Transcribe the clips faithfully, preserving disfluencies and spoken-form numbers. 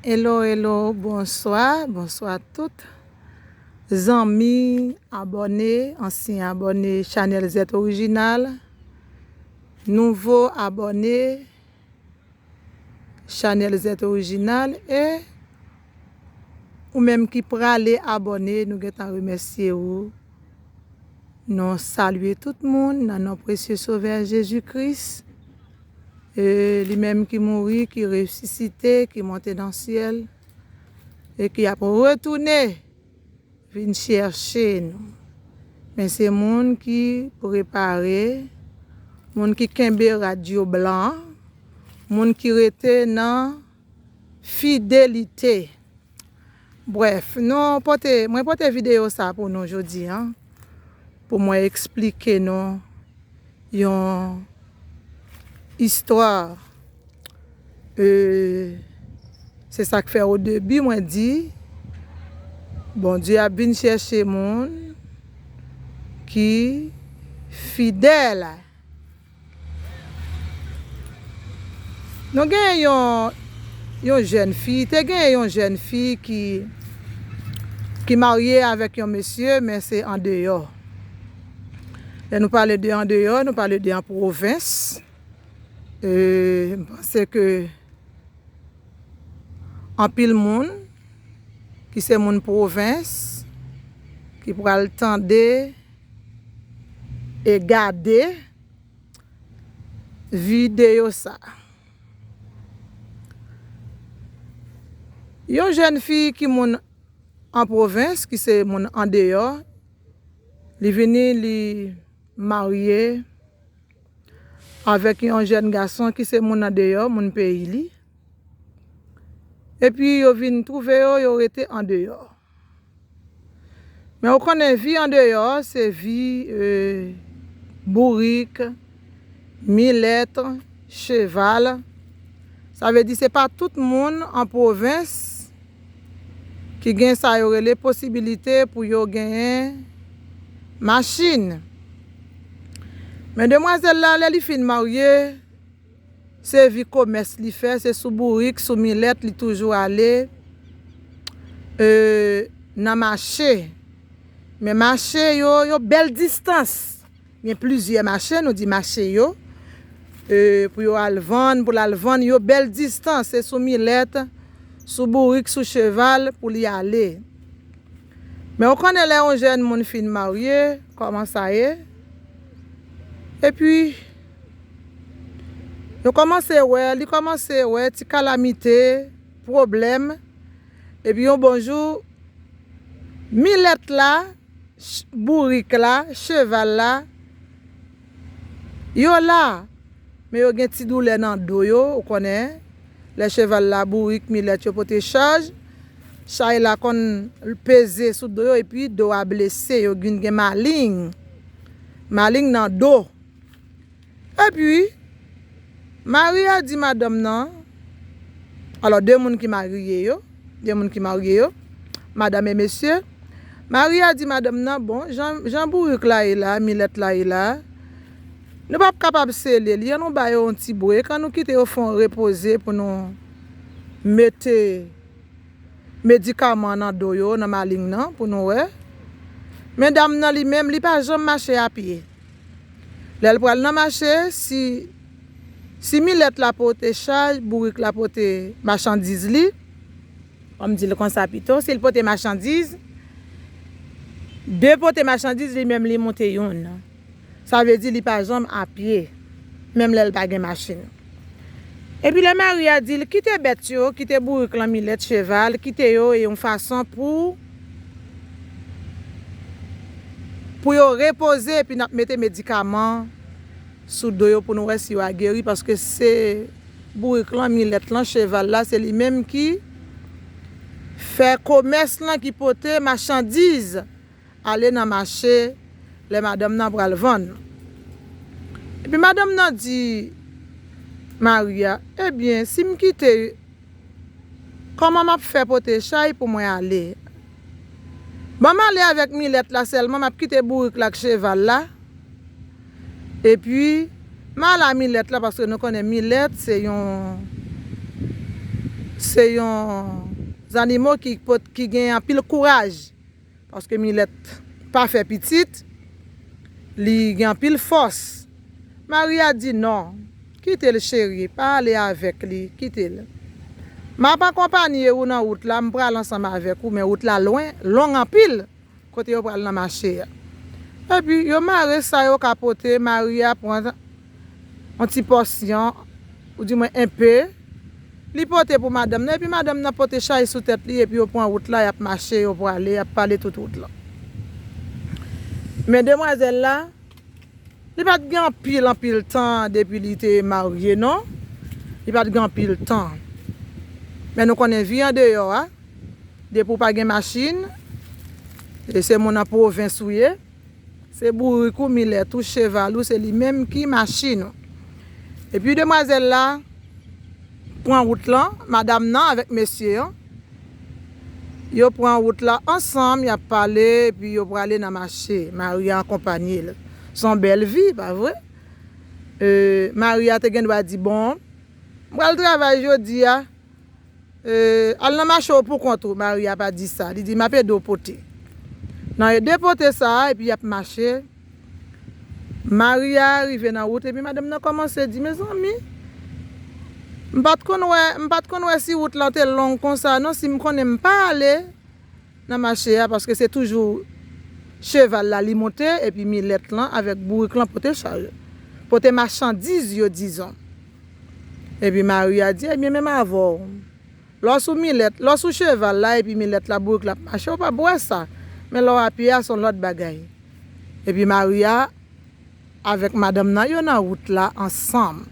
Hello, hello, bonswa, bonswa tout zanmi, abòne, ansyen abòne chanèl Zèt Orijinal, nouvo abòne chanèl Zèt Orijinal, e ou menm ki prale abòne, nou gentan remèsye ou. Nou salye tout moun nan non presye Sovè Jezi Kris. E li menm ki mouri, ki resisite, ki monte nan syèl, e ki ap retounen vin chèche nou. Men se moun ki prepare, moun ki kenbe rad yo blan, moun ki rete nan fidelite. Brèf, nou pote, mwen pote videyo sa pou nou jodi a, pou mwen eksplike nou yon istwa. E, se sa k fè o debi mwen di, Bondye ap vin chèche moun ki fidèl. Nou gen yon, yon jèn fi, te gen yon jèn fi ki, ki marye avèk yon mesye, men se andeyò. Lè nou pale de andeyò, nou pale de an pwovens. E, m panse ke anpil moun ki se moun pwovens, ki pral tande e gade videyo sa. Yon jèn fi ki moun an pwovens, ki se moun andeyò, li vini, li marye avèk yon jèn gason ki se moun andeyò, moun peyi li. Epi yo vin twouve yo, yo rete andeyò. Men ou konnen vi andeyò, se vi, e, bourik, milèt, cheval. Sa vle di se pa tout moun an pwovens ki gen sa yo rele posibilite pou yo genyen machin. Men demwazèl la, lè li fin marye, se vi komès li fè, se sou bourik, sou milèt li toujou ale, e, nan mache. Men mache yo, yo bèl distans. Gen plizyè mache, nou di mache yo, e, pou yo al vann, pou l al vann, yo bèl distans, se sou milèt, sou bourik, sou cheval pou li ale. Men ou konnen lè yon jèn moun fin marye, kòman sa ye? Epi, yo kòmanse wè, li kòmanse wè ti kalamite, pwoblèm. Epi yon bon jou, milèt la, ch-, bourik la, cheval la, yo la, men yo gen ti doulè nan do yo, ou konnen, lè cheval la, bourik, milèt yo pote chaj, chay la konn peze sou do yo, epi do a blese, yo vin gen maling, maling nan do. Epi, mari a di madanm nan, alò, de moun ki marye yo, de moun ki marye yo, madanm e mesye, mari a di madanm nan, bon, jan, jan bourik la ye la, milèt la ye la, nou p ap kapab sele li, ann nou ba yo yon ti brek, ann nou kite yo fè yon repoze pou nou mete medikaman nan do yo, nan maling nan, pou nou wè. Men dam nan li menm, li pa janm mache a pye. Lè l pral nan mache, si, si milèt la pote chaj, bourik la pote machandiz li, an m di l konsa pito, si l pote machandiz, de pote machandiz, li menm li moute youn. Sa vle di li pa janm a pye, menm lè l pa gen machin. Epi lè mari a di l, kite bèt yo, kite bourik lan, milèt, cheval, kite yo e yon fason pou, pou yo repoze, epi n ap mete medikaman sou do yo pou nou wè si yo a geri, paske se bourik lan, milèt lan, cheval la, se li menm ki fè komès lan, ki pote machandiz ale nan mache lè madanm nan pral vann. Epi madanm nan di mari a, ebyen, si m kite, kòman m ap fè pote chay pou mwen ale? Ban m ale avèk milèt la sèlman, m ap kite bourik la ak cheval la. Epi, m al a milèt la, paske nou konnen milèt se yon, Se yon zannimo ki pot, ki gen anpil kouraj. Paske milèt pa fè pitit, li gen anpil fòs. Maria di, "Non, kite l cheri, pa ale avèk li, kite l. M ap akonpanye ou nan wout la, m pral ansanm avèk ou, men wout la lwen, long anpil, kote yo pral nan mache a." Epi yo mare sa yo ka pote, Maria pran yon ti pòsyon, ou di mwen enpe, li pote pou madanm nan, epi madanm nan pote chay sou tèt li, epi yo pran wout la, y ap mache, yo prale, y ap pale tout wout la. Men demwazèl la, li pa t gen anpil, anpil tan depi li te marye, non. Li pa t gen anpil tan. Men nou konnen vi andeyò a, depi w pa gen machin, e se moun an pwovens ou ye, se bourik ou, milèt ou, cheval ou, se li menm ki machin ou. Epi demwazèl la pran wout lan, madanm nan avèk mesye an. Yo pran wout la ansanm, y ap pale, epi yo prale nan mache. Maria akonpanye l. Se yon bèl vi, pa vre? E, Maria te gen dwa di, "Bon, m pral travay jodi a. E, al nan mache w pou kont ou." Maria pa di sa. Li di, "M ap ede w pote." Nan ede pote sa a, epi y ap mache. Maria rive nan wout, epi madanm nan kòmanse di, "Mezanmi, m pa t konn wè, m pa t konn wè si wout lan te long konsa, non, si m konnen m pa ale nan mache a, paske se toujou cheval la li monte, epi milèt lan avèk bourik lan pote chay, pote machandiz yo, dizon." Epi Maria di, "Ebyen, menm avè w. Lè w sou milèt, lè w sou cheval la, epi milèt la, bourik la ap mache, ou p ap wè sa. Men lè w apye a, se yon lòt bagay." Epi Maria avèk madanm nan, yo nan wout la ansanm.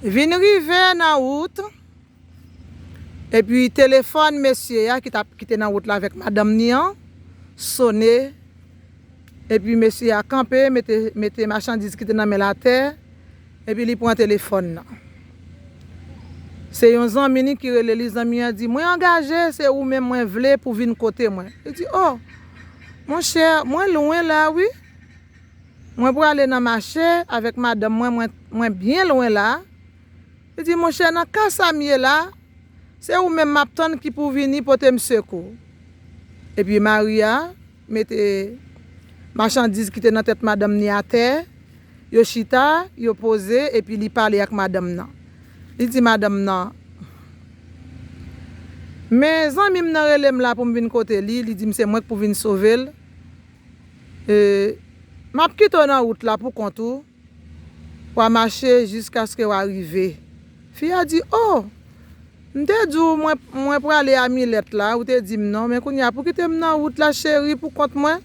Vin rive nan wout, epi telefòn mesye a ki t ap, ki te nan wout la avèk madanm ni an, sone, epi mesye a kanpe, mete, mete machandiz ki te nan men l atè, epi li pran telefòn nan. Se yon zanmi ni ki rele li, zanmi an di, "Mwen angaje, se ou menm mwen vle pou vin kote mwen." Li di, "O, monchè, mwen lwen la, wi. Mwen prale nan mache avèk madanm mwen, mwen, mwen byen lwen la." Li di, "Monchè, nan ka sa m ye la, se ou menm m ap tann ki pou vini pote m sekou." Epi Maria mete machandiz ki te nan tèt madanm ni atè, yo chita, yo poze, epi li pale ak madanm nan. Li di madanm nan, "Men zanmi m nan rele m la pou m vin kote li, li di m se mwen k pou vin sove l. E, m ap kite w nan wout la pou kont ou, w a mache jiskaske w a rive." Fi a di, "O, m te di w mwen, mwen prale a milèt la, ou te di m non, men kounye a pou kite m nan wout la, cheri, pou kont mwen."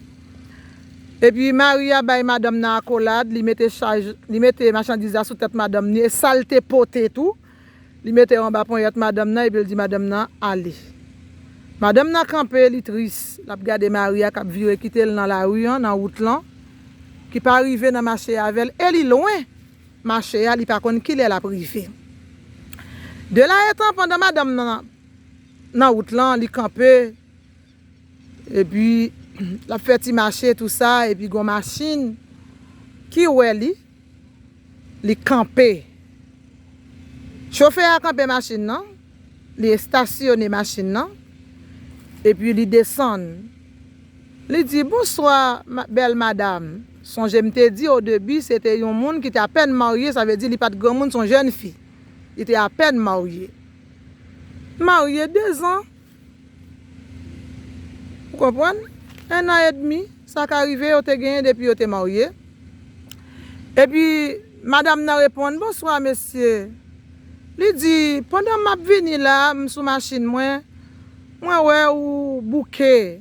Epi Maria bay madanm nan akolad, li mete chaj, li mete machandiz la sou tèt madanm ni, e sa l te pote tou, li mete yo anba ponyèt madanm nan, epi l di madanm nan, "Ale." Madanm nan kanpe, li tris, l ap gade Maria k ap vire kite l nan lari an, nan wout lan, ki pa rive nan mache avè l, e li lwen mache a, li pa konn kilè l ap rive. De la etan, pandan madanm nan nan wout lan, li kanpe, epi l ap fè ti mache, tou sa, epi gon machin ki wè li, li kanpe. Chofè a kanpe machin nan, li estasyone machin nan, epi li desann. Li di, "Bonswa, ma-, bèl madam. Sonje m te di o debi, se te yon moun ki te apèn marye, sa vle di li pa t granmoun, se yon jèn fi. Li te apèn marye. Marye dezan." Ou konprann? En an edmi, sa ka rive, yo te genyen depi yo te marye. Epi, madanm nan reponn, "Bonswa, mesye." Li di, "Pandan m ap vini la, m sou machin mwen, mwen wè ou bouke.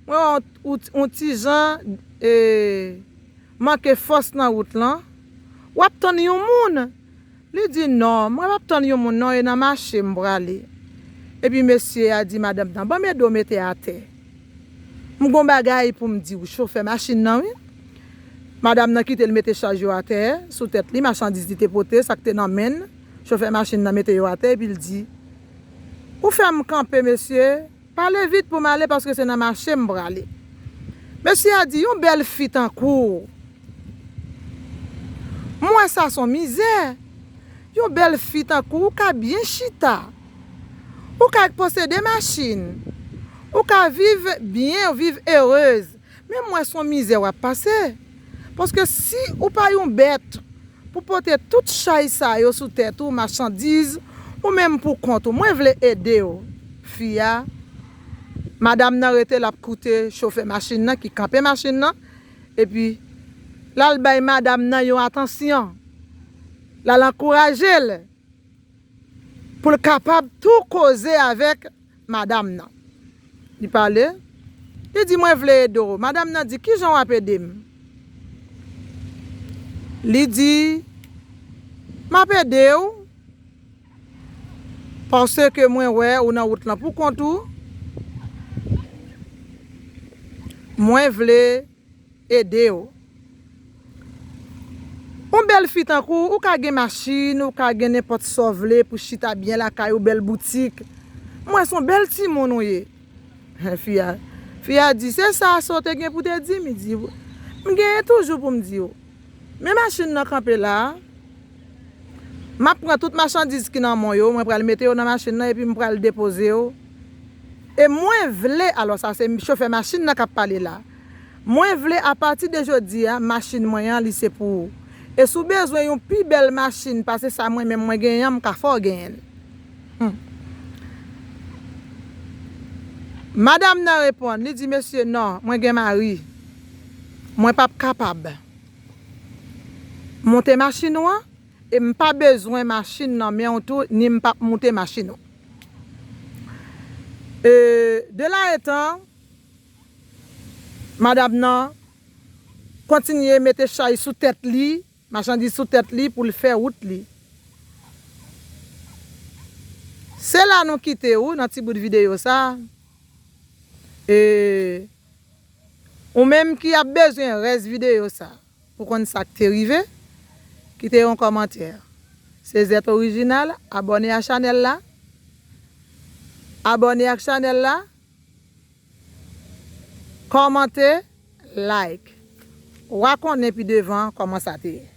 Mwen wè ou, ou, ou ti jan, e, manke fòs nan wout lan. W ap tann yon moun?" Li di, "Non, mwen p ap tann yon moun non, e nan mache m prale." Epi mesye a di madanm nan, "Ban m ede w mete atè. M gon bagay pou m di w." Chofè machin nan, wi. Madanm nan kite l mete chaj yo atè, sou tèt li, machandiz li te pote, sa k te nan men l. Chofè machin nan mete yo atè, epi l di, "Ou fè m kanpe, mesye. Pale vit pou m ale, paske se nan mache m prale." Mesye a di, "Yon bèl fi tankou w, Sa se yon mizè. Yon bèl fi tankou ou ka byen chita. Ou ka posede machin. Ou ka viv byen, viv erez. Men m wè se yon mizè w ap pase. Paske si ou pa yon bèt pou pote tout chay sa yo sou tèt ou, machandiz, ou menm pou kont ou, mwen vle ede w. Fi a, madanm nan rete l ap koute chofè machin nan ki kanpe machin nan. Epi, l al bay madanm nan yon atansyon. L al ankouraje l pou l kapab tou koze avèk madanm nan. Li pale, li di, "Mwen vle ede w." Madanm nan di, "Kijan w ap ede m?" Li di, "M ap ede w paske mwen wè ou nan wout lan pou kont ou. Mwen vle ede w." Yon bèl fi tankou ou, ou ka gen machin, ou ka gen nenpòt sa w vle pou chita byen lakay ou, bèl boutik. Mwen se yon bèl timoun ou ye. Fi a, fi a di, "Se sa, sa w te gen pou te di m?" Li di, "M genyen toujou pou m di w. Men machin nan kanpe la a. M ap pran tout machandiz ki nan men w yo, mwen pral mete yo nan machin nan epi m pral depoze yo. E mwen vle," alò sa se chofè machin nan k ap pale la. "Mwen vle apati de jodi a, machin mwen an, li se pou ou. E si w bezwen yon pi bèl machin pase sa mwen menm mwen genyen an, m ka fè w genyen l." Hmm. Madanm nan reponn, li di, "Mesye, non, mwen gen mari. Mwen p ap kapab monte machin ou an, e m pa bezwen machin nan men w tou, ni m p ap moute machin ou." E, de la etan, madanm nan kontinye mete chay sou tèt li, machandiz sou tèt li pou l fè wout li. Se la nou kite w nan ti bout videyo sa. E ou menm ki ap bezwen rès videyo sa pou konn sa k te rive, kite yon kòmantè. Se Zèt Orijinal, abòne a chanèl la. Abòne ak chanèl la. Kòmante, like. W a konnen pi devan kòman sa te ye.